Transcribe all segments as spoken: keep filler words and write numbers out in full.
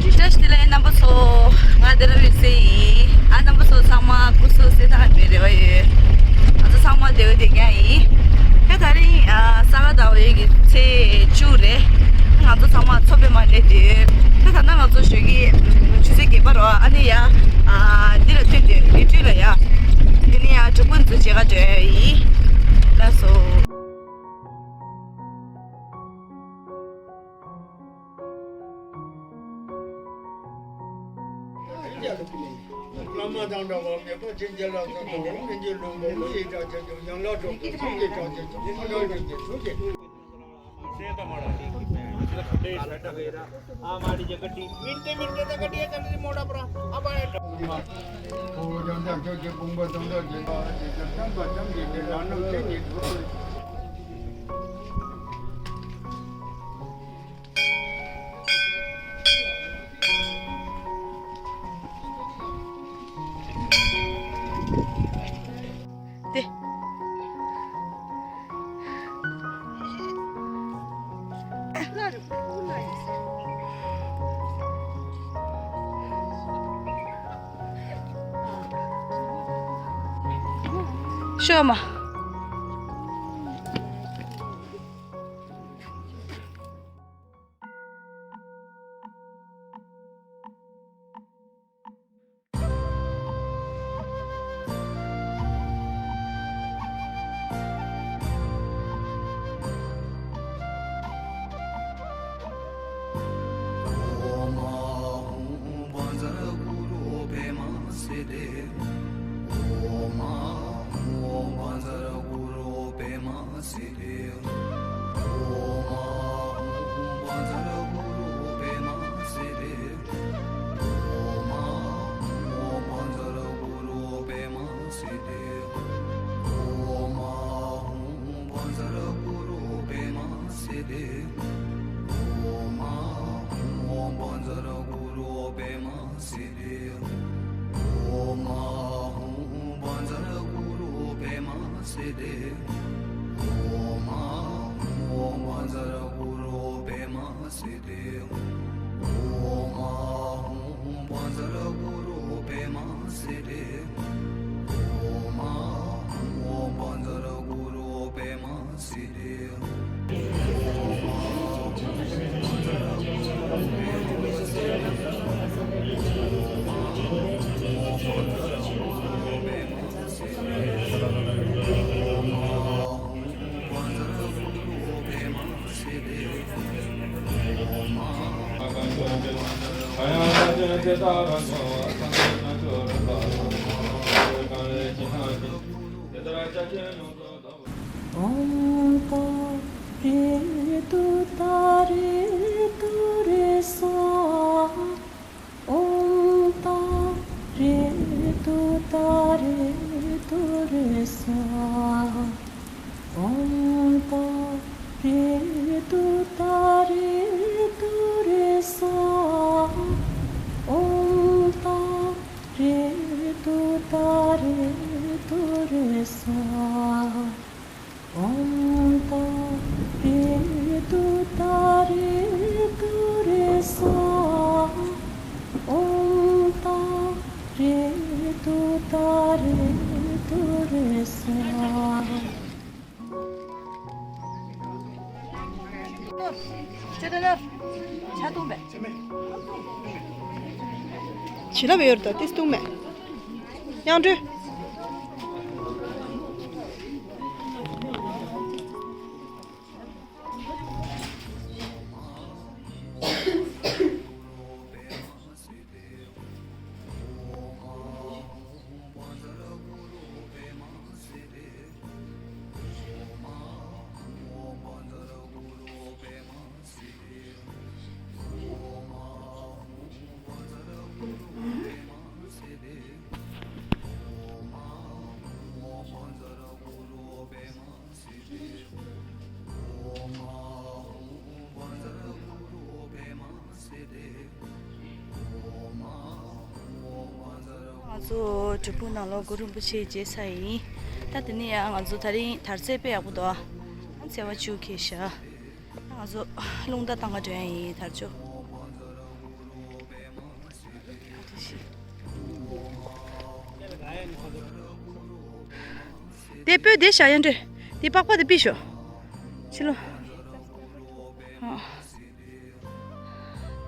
བཀྲ་ཤིས་བདེ་ལེགས་རྣམ་པ་ཚོ། ང་འདི་རུ་ཡོད་སའི་ཡིན། ཨ་རྣམ་པ་ཚོ་ཚང་མ་སྐུ་གཟུགས་གསལ་ཐང་ཡོད་པའི་རེ་བ་ཡོད། ང་ཚོ་ཚང་མ་བདེ་པོ་བསྡད་མཁན་ཡིན། ཧེ་ད་རིང་ཨ་ས་ག་ཟླ་བའི་གི་ཚེས་བཅུ་རེད། ང་ཚོ་ཚང་མ་མཚོ་པདྨ་སླེབས་དུས། ད་ད་ལྟ་ང་ཚོ་ཞོགས་ཀྱི་ཆུ་ཚོད་བརྒྱད་པ་རོ། ཨ་ནི་ཡ་ཨ་འདི་ལ་ཐོན་དུས་ལི་ཁྲི་ལ་ཡ། འདི་ནི་ཡ་གྲོགས་པོ་ཚོ་མཇལ་ག་འགྲོ་ཡ་ཡིན། ལགས་སོ། བླ་མ་དང་འདྲ་བ་མེད་པ་ཅན། རྒྱལ་ལ་སོགས་དང་འོག་མིན་གྱི་ལུང་པའི་ཀླུ་ཡི་གྲགས་ཅན་གྱི་ཡན་ལག་གྲོགས་པོ་ཚོགས་ཀྱི་གྲགས་ཅན་གྱི་ཕ་རོལ་ཏུ་ཕྱིན་གྱི་ཐུགས་ཀྱི། ཤོ་མ། ཨོཾ་ཨཱཿཧཱུྃ་བཛྲ་གུ་རུ་པདྨ་སིདྡྷི། ཨོཾ་ཨཱཿཧཱུྃ་བཛྲ་གུ་རུ་པདྨ་སིདྡྷི། ཨོཾ་ཨཱཿཧཱུྃ་བཛྲ་གུ་རུ་པདྨ་སིདྡྷི། ཨོཾ་ཨཱཿཧཱུྃ་བཛྲ་གུ་རུ་པདྨ་སིདྡྷི། ཨོཾ་ཨཱཿཧཱུྃ་བཛྲ་གུ་རུ་པདྨ་སིདྡྷི། ཨོཾ་ཨཱཿཧཱུྃ་བཛྲ་གུ་རུ་པདྨ་སིདྡྷི། ཨོཾ་ཨཱཿཧཱུྃ་བཛྲ་གུ་རུ་པདྨ་སིདྡྷི། ཨོཾ་ཨཱཿཧཱུྃ་བཛྲ་གུ་རུ་པདྨ་སིདྡྷི། ཨོཾ་ཨཱཿཧཱུྃ་བཛྲ་གུ་རུ་པདྨ་སིདྡྷི། ཨོཾ་ཨཱཿཧཱུྃ་བཛྲ་གུ་རུ་པདྨ་སིདྡྷི། ཨོཾ་ཏཱ་རེ་ཏུཏྟཱ་རེ་ཏུ་རེ་སྭཱ་ཧཱ། ཨོཾ་ཏཱ་རེ་ཏུཏྟཱ་རེ་ཏུ་རེ་སྭཱ་ཧཱ། ཨོཾ་ཏཱ་རེ་ཏུཏྟཱ་རེ་ཏུ་རེ་སྭཱ་ཧཱ། ཨོཾ་ཏཱ་རེ་ཏུཏྟཱ་རེ་ཏུ་རེ་སྭཱ་ཧཱ། ཨོཾ་ཏཱ་རེ་ཏུཏྟཱ་རེ་ཏུ་རེ་སྭཱ་ཧཱ། ཨོཾ་ཏཱ་རེ་ཏུཏྟཱ་རེ་ཏུ་རེ་སྭཱ་ཧཱ། བྱིན་རླབས་ཡོད་རེད་ད་ཏིས་བཏུང་མེད། དབྱངས་སྒྲོལ། ང་ཚོ་སྒྲུབ་ཕུག་ནང་ལོགས་གུ་རུ་རིན་པོ་ཆེ་མཇལ་ཚར་ཡིན། ད་དེ་ནས་ཡང་ང་ཚོ་དེ་རིང་དར་རྩེ་དཔེ་ཡག་པོ་འདུག་ཨ་ཚེས་པ་བཅུ་འཁེལ་ཤག་ང་ཚོ་རླུང་རྟ་བཏང་ག་འགྲོ་ཡ་ཡིན། དར་ལྕོག་དེ་སྤོས་དེ་བཞག་ཡ་འདྲ། དེ་པགས་པ་དེ་ཕུད་ཤོག་ཕྱི་ལོགས།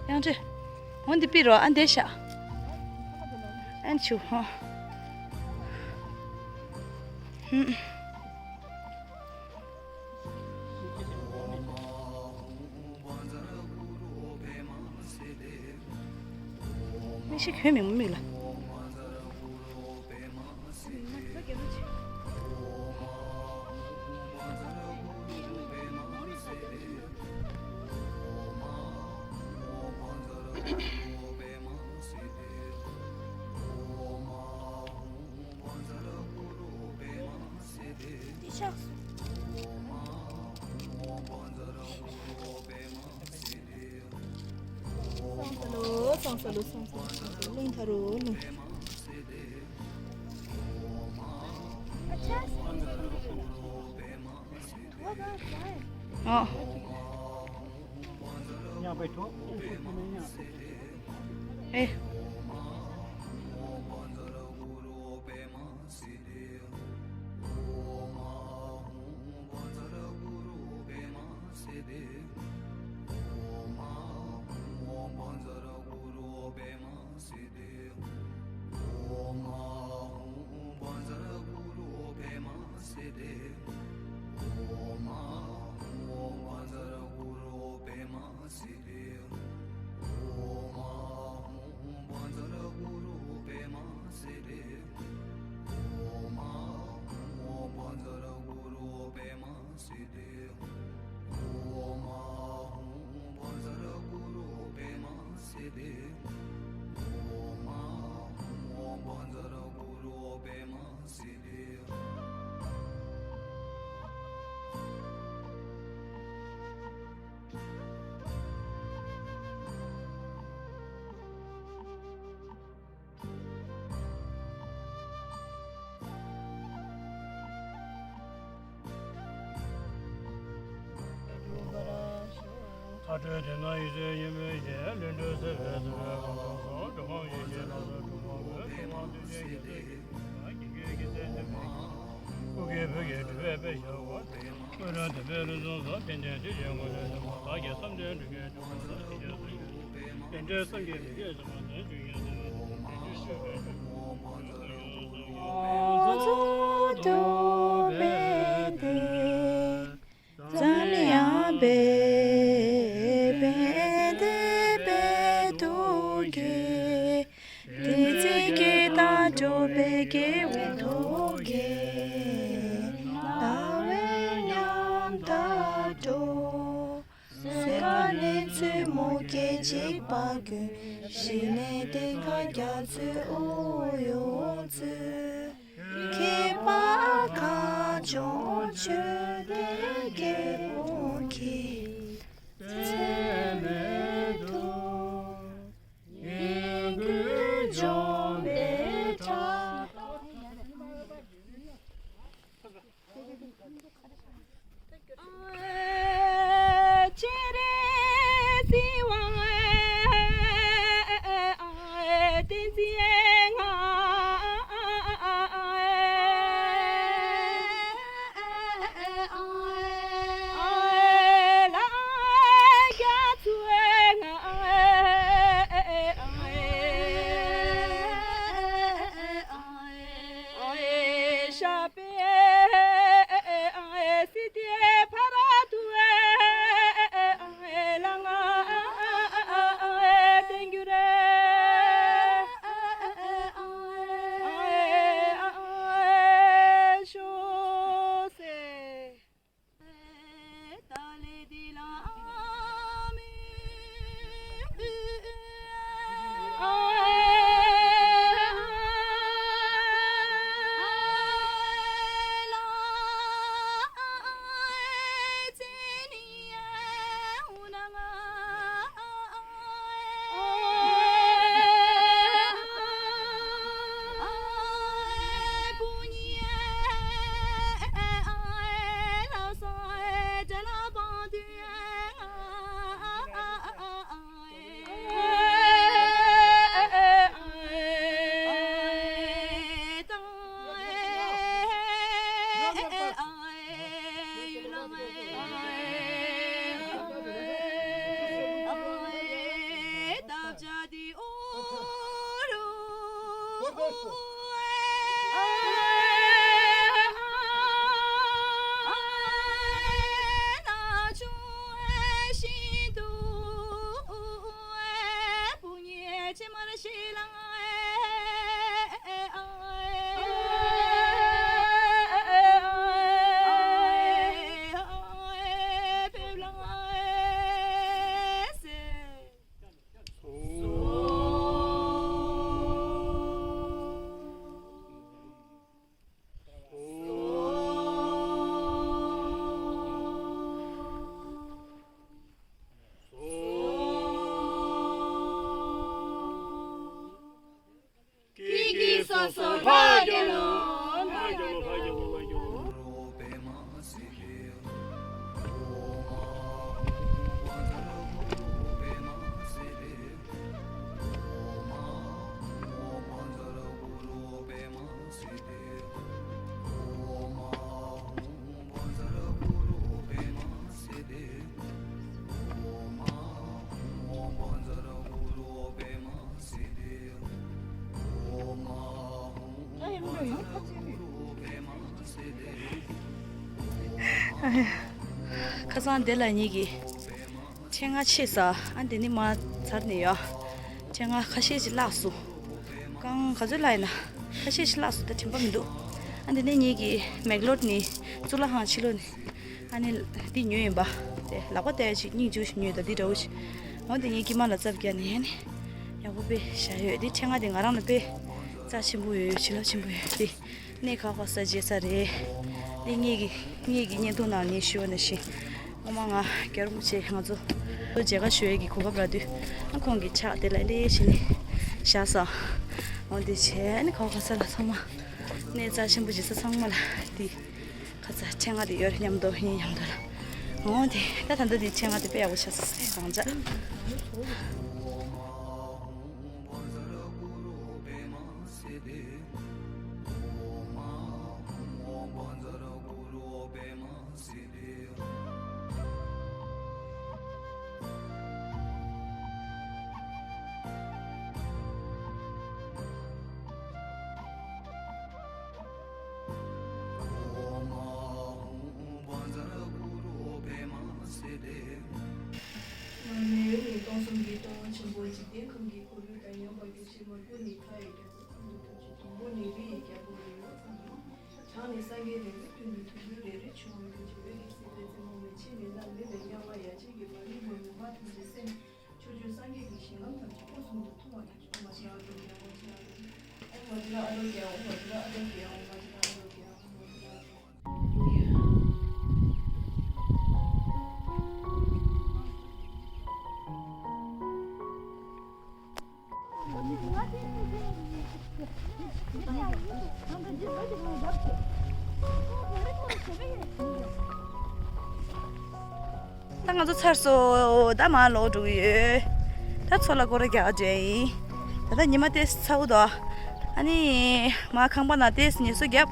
ཨ། ཡང་ཅི། འོ་འདི་ཕུད་རོགས། ཨ་འདི་བཞག་ཨ་ཆུ་ཧོ། ཧུམ། མི་ཤི་གོས་མི་མི་ལ། སང་ས་ལོ། སང་ས་ལོ། སང་ས་ལོ། སང་ས་ལོ། རླུང་ཐར་རོ། རླུང་ཐར། ཨ། ཨེ། ཨ་འཕྲོས་དེ་ན་ཡེ་ཤེས་ཡེ་མེད་ཡེ་ལུས་འདྲེན་སྲིད་པའི་སྲིད་པའི་གང་དུ་སོང་། གྲུབ་དབང་ཡེ་ཤེས་ལ་སོགས་གྲུབ་དབང་པོའི་གྲུབ་དབང་ཐུགས་རྗེ་ཡེ་ཤེས་ཀྱི་སྐུ་གི་བུ་གི་སྤྲུལ་པའི་དཔེ་ཤར་བ། སྔོན་རོལ་དམ་པའི་ལུས་ཟུངས་སོགས་ཕན་བདེ་དུས་ཀྱི་ངོ་བོས་སྟོན་པ། བདག་གིས་བསམ་དོན་འགྲུབ་པའི་སྤྲུལ་པ་ལ་ཕྱག་འཚལ་ཞུ། དེ་འདྲའི་བསམ་གྱིས་མི་ཁྱབ་ཟིན་པ་དང་། ཆོས་ཉན་ཟིན་པ་དང་། དེ་ཆོས་སྤྱོད་པའི་ཆོས་ཀྱི་ངོ་བོ་ཡོངས་སུ་རྫོགས་པའི་ཙམ་ཡང་པའི་བན་དེ་པའི་ཐུགས་ཀྱི། དེ་ཚེ་སྐད་དང་འགྲོགས་པའི་སྐྱེ་བོའི་ཐུགས་ཀྱི། ལྟ་བའི་ཉམ་ཐག་འགྲོ། སེམས་ཁ་ནས་བཙུན་མོ་སྐད་ཅིག་པ་ཀུན། ཞི་གནས་གཏན་ཁ་རྒྱ་མཚོའི་དབུགས་དབྱུང་ཚུལ། མཁས་པ་ཁ་སྐྱོང་ཆོས་སྡེ་སྐྱེས་བུ་གི། ཚད་མེད་དུ་ཡིད་ཀུན་འཇོམས་པའི་ཐབས། ཀི་ཀི་སོ་སོ་ལྷ་རྒྱལ་ལོ། ལྷ་རྒྱལ་ལོ། ལྷ་རྒྱལ་ལོ། ལྷ་རྒྱལ་ལོ། ཁ་སང་དེ་ལ་ཉིད་ཀྱི་ཕྲེང་ང་ཆད་ས། ཨ་འདི་ནི་མ་ཚར་ནས་ཡོད། ཕྲེང་ང་ཁ་ཤས་ཅིག་བརླགས་སོང་། རྐང་ག་ཚོད་བརླགས་ཡིན་ན་ཁ་ཤས་ཅིག་བརླགས་སོང་། ད་དྲན་པ་མི་འདུག་ཨ་འདི་ནི་ངེད་ཀྱི་མེག་ལོར་ནི་གཙུག་ལག་ཁང་ཕྱི་ལོགས་ནི། ཨ་ནི་འདི་ཉོས་ཡིན་པ། དེ་ལག་པ་བལྟས་ཅིག་སྙིང་རྗེ་པོ་ཞིག་ཉོས། ད་འདི་འདྲ་བོ་ཞིག་འོ་འདི་ངེད་ཀྱི་མ་ལ་རྩབ་རྒྱག་ནས་ཨ་ནི་ཡག་པོ་དཔེ་བཞག་ཡོད། འདི་ཕྲེང་ང་དེ་ང་རང་ལ་དཔེ་རྩ་ཆེན་པོ་ཡོད། བྱིན་རླབས་ཆེན་པོ་ཡོད། འདི་གནས་ཁག་པ་ས་བརྗེ་ས་རེད། འདི་ངེད་ཀྱི་ངེད་ཀྱི་བརྙན་ཐུང་ནང་ངས་ཞུས་པ་ནང་བཞིན། སྔོན་མ་ང་རྒྱལ་བ་རིན་པོ་ཆེ་ང་ཚོ་མཇལ་ཁ་ཞུ་ཡས་ཀྱི་གོ་སྐབས་རག་དུས། ཨ་ཁོང་གི་ཕྱག་དེ་ལ་ལེ་ཞིག་ནས་བཞག་ས། འོ་འདི་བྱས་ཨ་ནི་ཁ་བ་ཁ་ས་ལ་ཚང་མ་གནས་རྩ་ཆེན་པོ་བྱེད་ས་ཚང་མ་ལ་འདི་ཁ་ཚ་ཕྲེང་ང་དེ་ཡོད་རེད། མཉམ་དུ་ཡིན་མཉམ་དུ་ལ། འོ་འདི་ད་ད་ལྟ་འདི་ཕྲེང་ང་དེ་དཔེ་ཡག་པོ་ཆགས་སོང་། རང་ཅག་སྔར་མེད་ཡོད་ནི་སྟོང་གསུམ་གྱི་སྟོང་པ་ཆེན་པོ་འཇིག་རྟེན་ཁམས་ཀྱི་འཁོར་ལོའི་བརྡ་རྙིང་བར་གྱུར་ཅིག་མར་ཁུ་ནི་མཐའ་ཡས་རྒྱ་མཚོ་ཁམས་དུ་ཐུགས་རྗེ་དང་པོ་ནི་རི་ཡི་རྒྱལ་པོ་རི་ཡོད་ཙམ་མོ། བྱང་ནས་སངས་རྒྱས་ལས་འོད་བཏོན་ནས་དུམ་བུའི་རེ་རེ་བྱུང་བ་ཀུན་གྱི་འོད་ཀྱིས་སྲིད་པའི་རྩེ་མོ་མེ་ལྕེ་མེ་ལྷ་མི་ལ་དམྱལ་བ་ཡ་བྱད་ཀྱི་བར་མི་མོ་མུན་པ་ཐམས་ཅད་སེལ། ཕྱོགས་བཅུའི་སངས་རྒྱས་ཀྱི་ཞིང་ཁམས་ཐམས་ཅད་སྐུ་གསུམ་དུ་ཐུགས་དབང་གིས་ཨོཾ་ཨ་ཏི་ར་ཨ་ཏི་ར་ཨ་ཏི་ར་ཨ་ཏི་ར། ཨོཾ་ཨ་ཏི་ར་ཨ་ཏི་ར་ཨ་ཏི་ར། ད་ང་ཚོ་ཚར་སོང་། ད་མར་ལོག་འགྲོ་གི་ཡོད། ད་མཚོ་ལ་སྐོར་ར་རྒྱག་འགྲོ་ཡིན། ད་ལྟ་ཉི་མ་ཏོག་ཙམ་ཚ་པོ་འདུག་ཨ་ནི་མར་ཁང་པ་ནང་ཏོག་ཙམ་ངལ་གསོ་བརྒྱབ།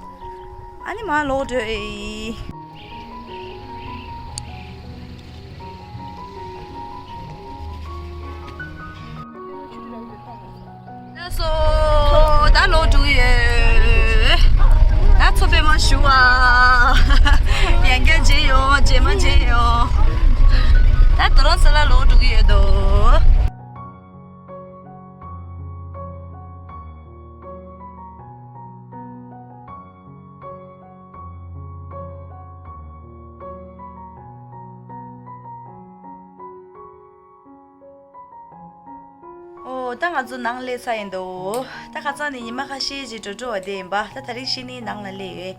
ཨ་ནི་མར་ལོག་འགྲོ་ཡིན། ལགས་སོ། ད་ལོག་འགྲོ་གི་ཡོད། ད་མཚོ་པདྨ་བཞུགས་པ། ཡང་བསྐྱར་མཇལ་ཡོང་། རྗེས་མ་མཇལ་ཡོང་། ད་དོ་རོང་ས་ལ་ལོག་འགྲོ་གི་ཡོད་དོ། ཨོ། ད་ང་ཚོ་ནང་སླེབས་ཚར་ཡིན་འདུག་ད་ཁ་སང་ནས་ཉི་མ་ཁ་ཤས་ཅིག་འགྲོ་འགྲོ་བ་དེ་ཡིན་པ། ད་དེ་རིང་གཞི་ནས་ནང་ལ་སླེབས་ཡོད།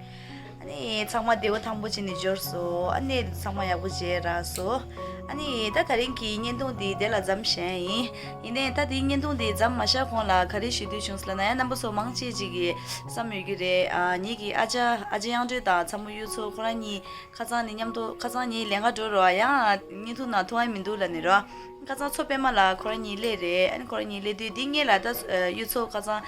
ཨ་ནི་ཚང་མ་བདེ་པོ་ཐང་པོ་བྱས་ནས་འབྱོར་སོང་། ཨ་ནི་ཚང་མ་ཡག་པོ་བྱས་རག་སོང་། ཨ་ནི་ད་དེ་རིང་གི་བརྙན་ཐུང་འདི་དེ་ལ་མཚམས་བཞག་ཡིན། ཡིན་ནའི་ད་དེའི་བརྙན་ཐུང་འདི་མཚམས་མ་བཞག་གོང་ལ་ག་རེ་ཞུ་འདོད་བྱུང་སོང་ལབ་ན། ཡང་རྣམ་པ་ཚོ་མང་ཆེ་ཅིག་གིས་བསམ་ཡོད་ཀྱི་རེད། ཨ། ངེད་ཀྱི་ཨ་ཅག་ཨ་ཅག་དབྱངས་སྒྲོན་དང་ཚ་མོ་གཡུ་མཚོ་ཁོ་རང་གཉིས་ཁ་སང་ནས་མཉམ་དུ། ཁ་སང་ངའི་ལས་ཀ་འགྲོ་རོགས། ཡང་བརྙན་ཐུང་ནང་ཐུག་ཨ་མི་འདུག་ལབ་ནས་རོ། ཁ་སང་མཚོ་པདྨ་ལ་ཁོ་རང་གཉིས་སླེབས་རེད། ཨ་ནི་ཁོ་རང་གཉིས་སླེབས་དུས་འདི་སྔོན་ལ་ད་གཡུ་མཚོ་ཁ་སང་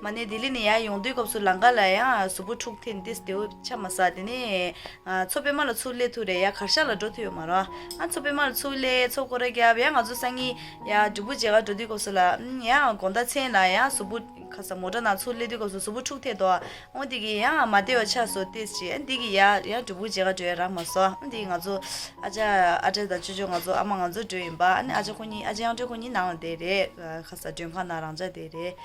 མ་ནས་ལྡི་ལི་ནས་ཡར་ཡོང་དུས་སྐབས་སུ་ལམ་ཁ་ལ་ཡང་གཟུགས་པོ་འཁྲུགས་ཐེངས་ཏེ་བདེ་པོ་ཆགས་མ་སོང་། དེ་ནས་མཚོ་པདྨ་ལ་ཚུར་སླེབས་ཐུབ་རེད། ཡང་གར་ཞ་ལ་འགྲོ་ཐུབ་ཡོད་མ་རེད། ཨ་མཚོ་པདྨ་ལ་ཚུར་སླེབས། མཚོ་སྐོར་ར་བརྒྱབ། ཡང་ང་ཚོ་སང་ཉིན་ཡང་འབྲས་སྤུངས་མཇལ་ཁ་འགྲོ་དུས་སྐབས་སུ་ལ་ཡང་དགོང་དག་མཚན་ལ་ཡང་གཟུགས་པོ་ ཁ་ས་མོ་ཊ་ནང་ཚུར་སླེབས་དུས་སྐབས་སུ་གཟུགས་པོ་འཁྲུགས་ཐལ་དོ། འོ་འདི་གི་ཡང་མ་བདེ་བ་ཆགས་སོང་ཏོག་ཙམ། ཨ་འདི་གི་ཡ་ཡང་སྒྲུབ་པོ་མཇལ་ག་འགྲོ་ཡ་རག་མ་སོང་། ཨ་འདི་ང་ཚོ་ཨ་ཅག་ཨ་བྲ་དང་ཅོ་ཅོ་ང་ཚོ་ཨ་མ་ང་ཚོ་འགྲོ་ཡིན་པ། ཨ་ནི་ཨ་ཅག་ཁོ་གཉིས་ཨ་ཅག་དབྱངས་སྒྲོན་ཁོ་གཉིས་ནང་ལ་བསྡད་རེད། ཁ་ས་མགྲོན་ཁང་ནང་རང་འཇགས་བསྡད་རེད།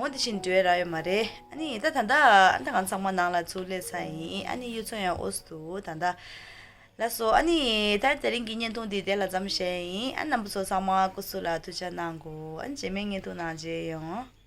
འོ་འདི་བཞིན་འགྲོ་ཡ་རག་ཡོད་མ་རེད། ཨ་ནི་ད་ད་ལྟ་ཨ་ད་ང་ཚང་མ་ནང་ལ་ཚུར་སླེབས་ཚར་ཡིན། ཨ་ནི་གཡུ་མཚོ་ཡང་འོ་སུ་འདུག་ད་ལྟ། ལགས་སོ། ཨ་ནི་ད་དེ་རིང་གི་བརྙན་ཐུང་འདི་དེ་ལ་མཚམས་བཞག་ཡིན། ཨ་རྣམ་པ་ཚོ་ཚང་མ་སྐུ་གཟུགས་ལ་ཐུགས་ཅག་གནང་དགོས། ཨ་ནི་རྗེས་མའི་བརྙན་ཐུང་ནང་མཇལ་ཡོང་།